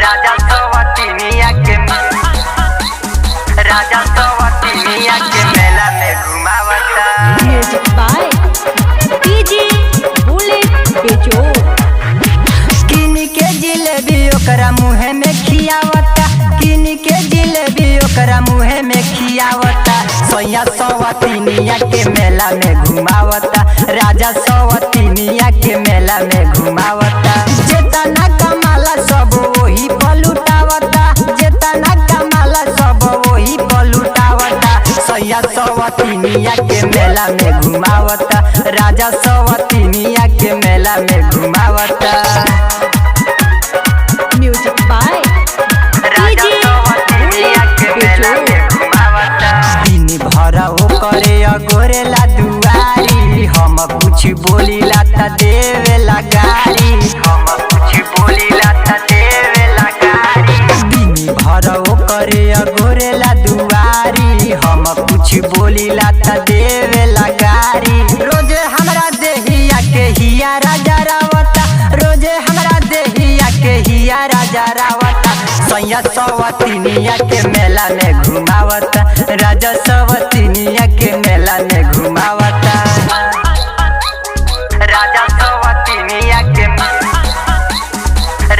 राजा सवतिनिया के, राजा सवतिनिया के मेला में घुमावता। Music by DJ bullet बेजोड़। किन के जिलेबी ओकरा मुहे में खियावता, किन के जिलेबी ओकरा मुहे में खियावता। सैया सवतिनिया के मेला में घुमावता, राजा सवतिनिया के मेला में घुमावता। जेतना कमाला सब वही पलुटावता, जेतना कमाला सब वही पलुटावता। सैया सवतिनिया के मेला में घुमावता, राजा सवतिनिया के मेला में घुमावता। म्यूजिक बाय राजा डीजे सवतिनिया के बुलेट मेला बेजोड़। में घुमावता। दिन भर ओकरे अगोरेला दुआरी, हम कुछ बोलीला त देवेला गारी, हम कुछ बोलीला त देवेला गारी। दिन भर ओकरे अगोरेला दुआरी, हम कुछ बोलीला त देवेला गारी। रोजे हमरा देहिया के हिया राजा रावता, रोजे हमरा देहिया के हिया राजा रावता। सैया सवतिनिया के मेला में घुमावता, राजा सवतिनिया के मेला में घुमावता। राजा सवतिनिया के,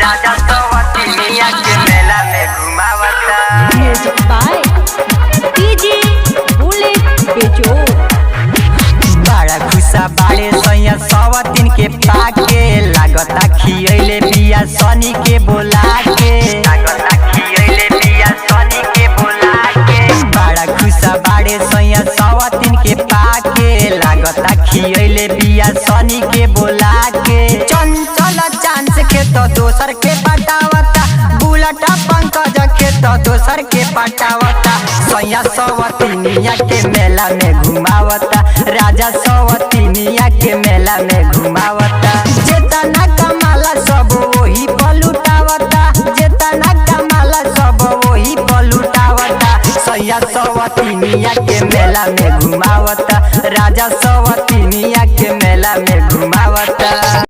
राजा सवतिनिया के मेला में घुमावता। म्यूजिक बाय डीजे बुलेट बेजोड़। बड़ा खुशा बाड़े सैया सवतिन के पाके, लागता खियैले बिया सनी के बोला के, लागता खियैले बिया सनी के बोला के। बड़ा खुशा बाड़े सैया सवतिन के पाके, लागता खियैले बिया सनी के बोला के। चंचल चांस के तो दोसर के पटावता, बुलट पंकज के तो दोसर के पटावता। सैया सवतिनिया के मेला में घुमावता, राजा सवतिनिया के मेला में घुमावता। जेतना कमाला सब वही पलुटावता, जेतना कमाला सब वही पलुटावता। सैया सवतिनिया के मेला में घुमावता, राजा सवतिनिया के मेला में घुमावता।